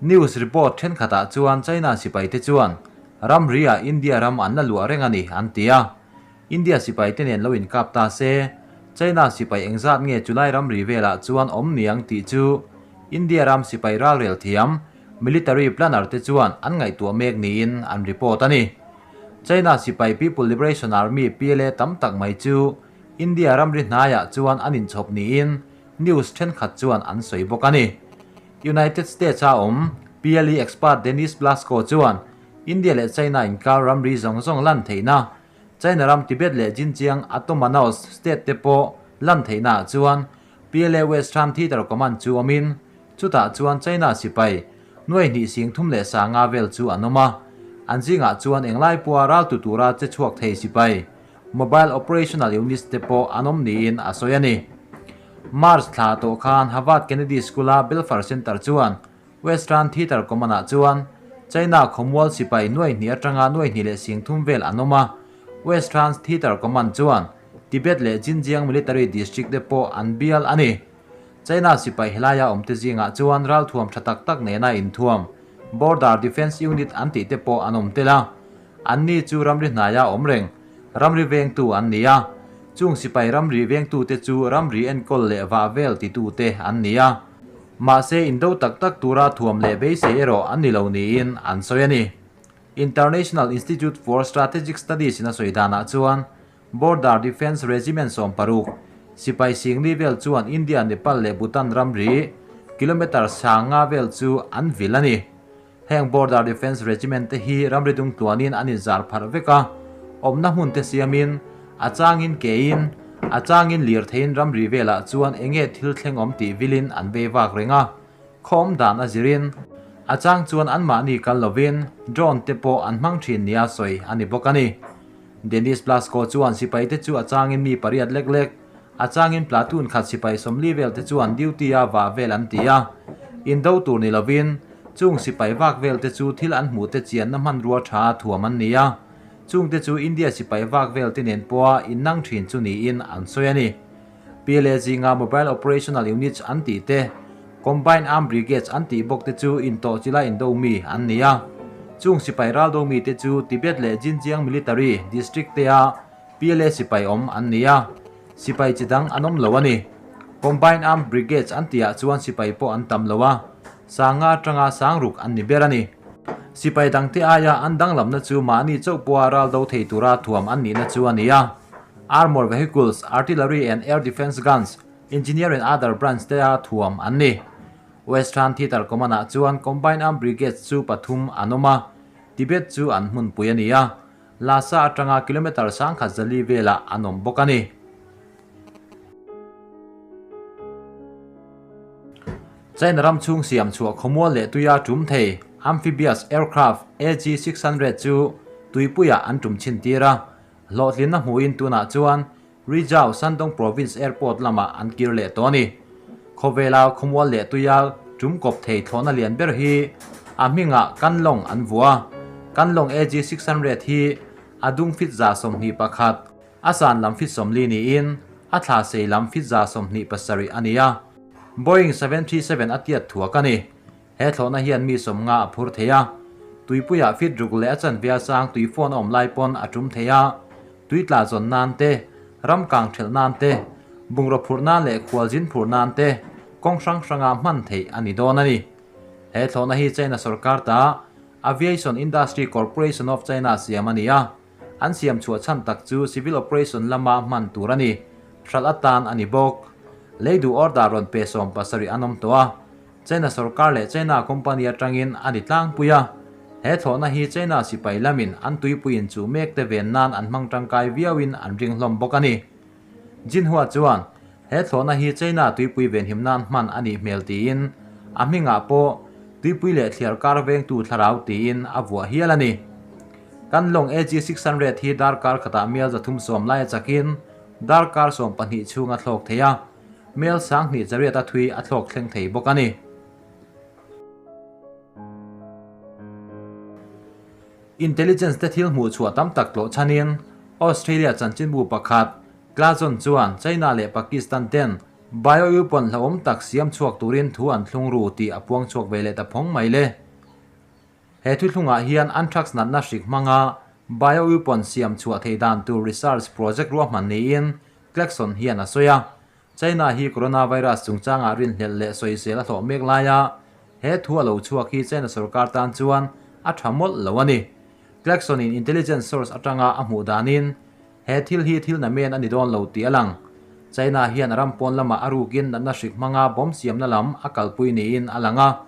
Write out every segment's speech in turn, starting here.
News report thenkhatah chuan China sipaite chuan ramri-ah India ram an la luah reng a ni an ti a. India sipaite nen lo inkap ta se, China sipai engzat nge chulai ramri velah chuan awm niang tih chu India ram sipai ralrel thiam, military planner te chuan an ngaihtuah mek niin an report a ni. China sipai People Liberation Army, PLA, tam tak mai chu India ramri hnaiah chuan an inchhawp niin news thenkhat chuan an sawi bawk a ni. United States-a awm PLE expert Denis Blasco chuan India leh China inkar ramri zawng zawng lan theihna China ram Tibet leh Xinjiang Autonomous State te pawh lan theihnaah chuan PLA Western Theater Command chu awmin chutah chuan China sipai nuai hnih sing thum leh sanga vel chu an awm a, an zingah chuan englai pawha raltu tura che chhuak thei sipai Mobile Operational Units te pawh an awm niin a sawi a ni. March thla tawh khan Harvard Kennedy School-a Belfer Center chuan Western Theater Common-ah chuan China khawmual sipai nuai hnih atanga nuai hnih leh sing thum vel an awm a, Western Theater Command chuan Tibet leh Xinjiang Military District te pawh an bial a ni. China sipai helaia awmte zingah chuan ralthuam tha tak tak nena inthuam Border Defence Unit an tih te pawh an awm tel a, anni chu ramri hnaia awm reng, ramri vengtu an ni a. Chung sipai ramri vengtute chu ramri enkawl leh vah vel titute an ni a. Mahse indo tak tak tura thuam leh beisei erawh an ni lo niin an sawi a ni. International Institute for Strategic Studies in a sawi danah chuan Border Defence Regiment 60, sipai singli vel chuan India, Nepal leh Bhutan ramri kilometre sanga vel chu an vil a ni. Heng Border Defence Regiment te hi ramri dung tluanin an inzar pharh vek a, awmna hmun te siamin, a changin kein, a changin lirtheiin ramri velah chuan enge thil thleng awm tih vilin an vei vak reng a, khawm dan a zirin, a chang chuan anmahni kal lovin drone te pawh an hmang thin nia sawi a ni bawk a ni. Denis Blasco chuan sipaite chu a changin mi pariat lek lek, a changin platoon khat sipai 40 vel te chuan duty a vah vel an ti a. Indo tur ni lovin, chung sipai vak vel te chu thil an hmuh te chianna hmanrua tha thuam an ni a. Chung te chu India sipai vak vel te nen pawha innang thin chu niin an sawi a ni. PLA zinga Mobile Operational Units an tih te, Combined Armed Brigades an tih bawk te chu intawh chila indo mi an ni a. Chung sipai raldo mi te chu Tibet leh Xinjiang Military District te a PLA sipai awm an ni a, sipai chi dang an awm lo a ni. Combined Armed Brigades an tihah chuan sipai pawh an tam lo a, sanga atanga sangruk an ni ber a ni. Sipai dangte aia an danglamna chu mahni chauh pawha raldo thei tura thuam an nihna chu a ni a. Armour vehicles, artillery and air defence guns, engineer and other branch te a thuam an ni. Western Theatre Command-ah chuan Combined Armed Brigades chu pathum an awm a, Tibet chu an hmunpui a ni a, Lhasa atanga kilometre sangkhat zali velah an awm bawk a ni. China ram chhung siam chhuah khawmual leh tuia tum thei amphibious aircraft AG-600 chu tuipuiah an tum chhin tir a, Hlawhtlinna hmuhin tunah chuan Rizhao, Shandong Province Airport lamah an kir leh tawh a ni. Khawvela khawmual leh tuia tum kawp thei thlawhna lian ber hi a hmingah Kanlong an vuah a. Kanlong AG-600 hi a dung fit 21, a san lam fit 40 niin a thla sei lam fit 27 a ni a. Boeing 737 a tiat thuak a ni. He thlawhna hian mi 50 a phur thei a, tuipuiah fit ruk leh a chanve sang tui phone a awm lai pawn a tum thei a, tui tla zawn nan te, ram kang thelh nan te, bungraw phurh nan leh khualzin phurh nan te kawng hrang hranga hman theih a ni dawn a ni. He thlawhna hi China sorkar ta Aviation Industry Corporation of China siam a ni a, an siam chhuah chhan tak chu civil operation lama hman tur a ni, hralh atan a ni bawk. Lei duh order rawn pe 70 an awm tawh a. China sorkar leh China company atangin a ni tlangpui a, he thlawhna hi China sipai lamin an tuipuiin chu mek te ven nan an hmang tangkai viauin an ring hlawm bawk a ni. Xinhua chuan he thlawhna hi China tuipui venhim nan hman a nih hmel tiin a hmingah pawh tuipui leh thliar kar vengtu thlarau tiin a vuah hial a ni. Kan lawng AG-600 hi darkar khatah mial 310 lai a chakin darkar 12 chhung a thlawk thei a. Mel 2000 chariat a thui a thlawk thleng thei bawk a ni. Intelligence te thil hmuh chhuah tam tak tlawh chhanin Australia chanchinbu pakhat Clazon chuan China leh Pakistan ten Bioweapon hlauhawm tak siam chhuak turin thu an thlung ru tih a puang chhuak ve leh ta phawng mai le. He thuthlungah hian anthrax natna hrik hmanga bioweapon siam chhuah thei dan tur research project ruahman niin Clarkson hian a sawi a. China hi coronavirus chungchangah rinhlelh leh sawisel a hlawh mek laia he thu a lo chhuak hi China sorkar tan chuan a tha mawlh lo a ni. Clarkson-in intelligence source atanga a hmuh danin He thil hi thil na men a ni dawn lo tih a lang. China hian a ram pawn lamah a rukin natna hrik hmanga bomb siamna lam a kalpui niin a lang a.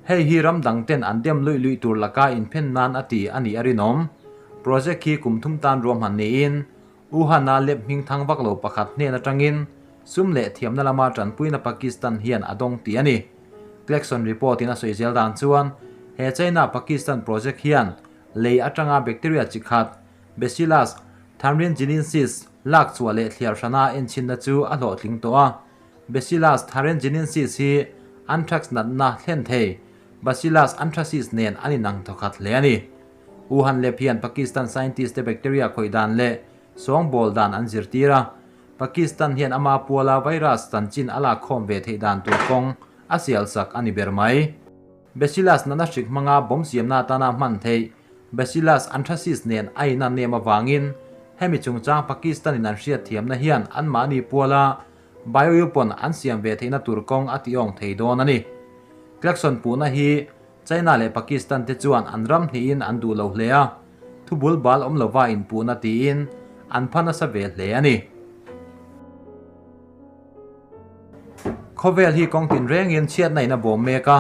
Hei hi ram dang ten an dem luih luih tur laka inphen nan a ti a nih a rinawm. Project hi kum thum tan ruahman niin Wuhan-a lab hming thang vak lo pakhat hnen atangin sum leh thiamna lama tanpuina Pakistan hian a dawng tih a ni. Clarkson report-in a sawi zel dan chuan he China-Pakistan project hian lei atanga bacteria chi khat Bacillus thuringiensis lak chhuah leh thliar hrana enchinna chu a hlawhtling tawh a. Bacillus thuringiensis hi anthrax natna thlen thei Bacillus anthracis nen an inang thawkhat hle a ni. Wuhan lab hian Pakistan scientist te bacteria khawih dan leh sawngbawl dan an zirtir a. Pakistan hian ama puala virus chanchin a lakkhawm ve theih dan tur kawng a sialsak a ni ber mai. Bacillus natna hrik hmanga bomb siamna atana hman theih Bacillus anthracis nen a ina nem avangin hemi chungchang Pakistan-in an hriatthiamna hian anmahni puala bioweapon an siam ve theihna tur kawng a tiawng thei dawn a ni. Clarkson puhna hi China leh Pakistan te chuan an ram hnihin an duh lo hle a, thubul bal awm lova inpuhna tiin an pha nasa ve hle a ni. Khawvel hi kawng tinrengin chhiatna in a bawm mek a,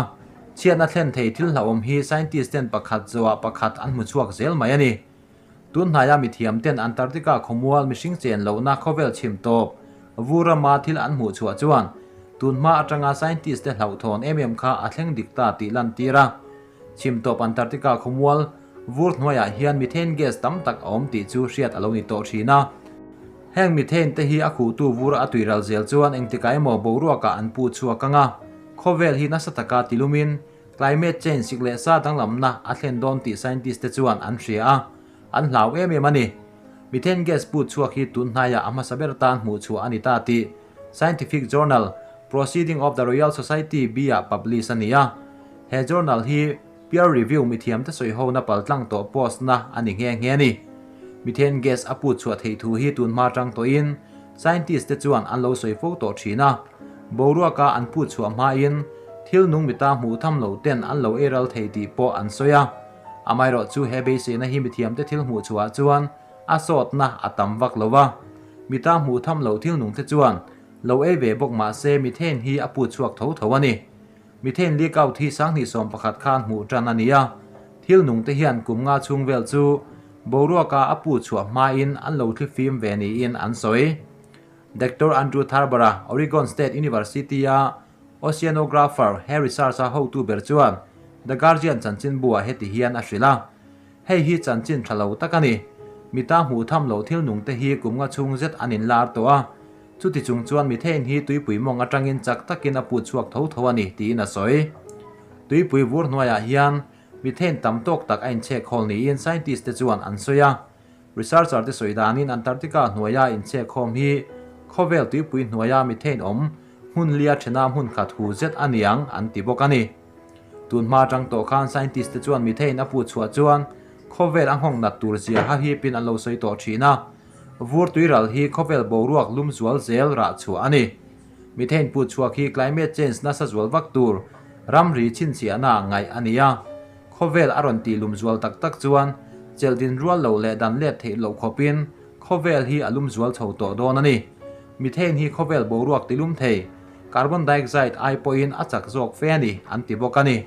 chhiatna thlen thei thil hlauhawm hi scientist ten pakhat zawhah pakhat an hmu chhuak zel mai a ni. Tun hnaia mithiam ten Antarctica khawmual mihring chen lohna khawvel chhim tawp vur rama thil an hmuh chhuah chuan tun hma atanga scientist te hlauhthawn em em kha a thleng dik ta tih lantir a. Chhim tawp Antarctica khawmual vur hnuaiah hian methane gas tam tak a awm tih chu hriat a lo ni tawh thin a. Heng methane te hi a khuhtu vur a tuiral zel chuan engtikah emaw boruakah an pu chhuak ang a, khawvel hi nasa taka tilumin climate change sik leh sa danglamna a thlen dawn tih scientist te chuan an hria a, an hlau em em a ni. Methane gas put chhuak hi tun hnaiah a hmasa ber tan hmuh chhuah a ni ta tih scientific journal Proceeding of the Royal Society B-ah publish a ni a. He journal hi Peer review mithiamte sawihona paltlang tawh post na a ni nghe nghe a ni. Methane gas a put chhuah theih thu hi tun hma tang tawhin scientist te chuan an lo sawi fo tawh thin a. Boruaka an put chhuah hmain thil nung mita hmuh tham lo ten an lo ei ral thei tih pawh an sawi a. Amaherawh chu he beiseina hi mithiamte thil hmuh chhuah chuan a sawtna a tam vak lo a. Mita hmuh tham lo thil nung te chuan lo ei ve bawk mah se methane hi a put chhuak tho tho a ni. Methane leak out hi 2011 khan hmuh tan a ni a, thil nung te hian kum nga chhung vel chu boruaka a pu chhuah hmain an lo thli fim ve niin an sawi. Doctor Andrew Thurber-a Oregon State University-a oceanographer he research-a hotu ber chuan The Guardian chanchinbu-ah heti hian a hrilh a, Hei hi chanchin tha lo tak a ni. Mita hmuh tham loh thil nung te hi kum nga chhung zet an inlar tawh a, Chuti chung chuan methane hi tuipui mawng atangin chak takin a put chhuak tho tho a ni tiin a sawi. Tuipui vur hnuaiah hian methane tam tawk tak a inchhek hawl niin scientist te chuan an sawi a. Researcher te sawi danin Antarctica hnuaia inchhek khawm hi khawvel tuipui hnuaia methane awm hmun lia thena hmun khat hu zet a niang an ti bawk a ni. Tun hma atang tawh khan scientist te chuan methane a put chhuah chuan khawvel a nghawng nat tur zia hahipin an lo sawi tawh thin a. Vur tuiral hi khawvel boruak lum zual zel rah chhuah a ni. Methane put chhuak hi climate change nasa zual vak tur ramri chhinchhiahna ngaih a ni a. Khawvel a rawn tih lum zual tak tak chuan chelh din rual lo leh dan let theih loh khawpin khawvel hi a lum zual chho tawh dawn a ni. Methane hi khawvel boruak ti lum thei, carbon dioxide ai pawhin a chak zawk fe a ni, an ti bawk a ni.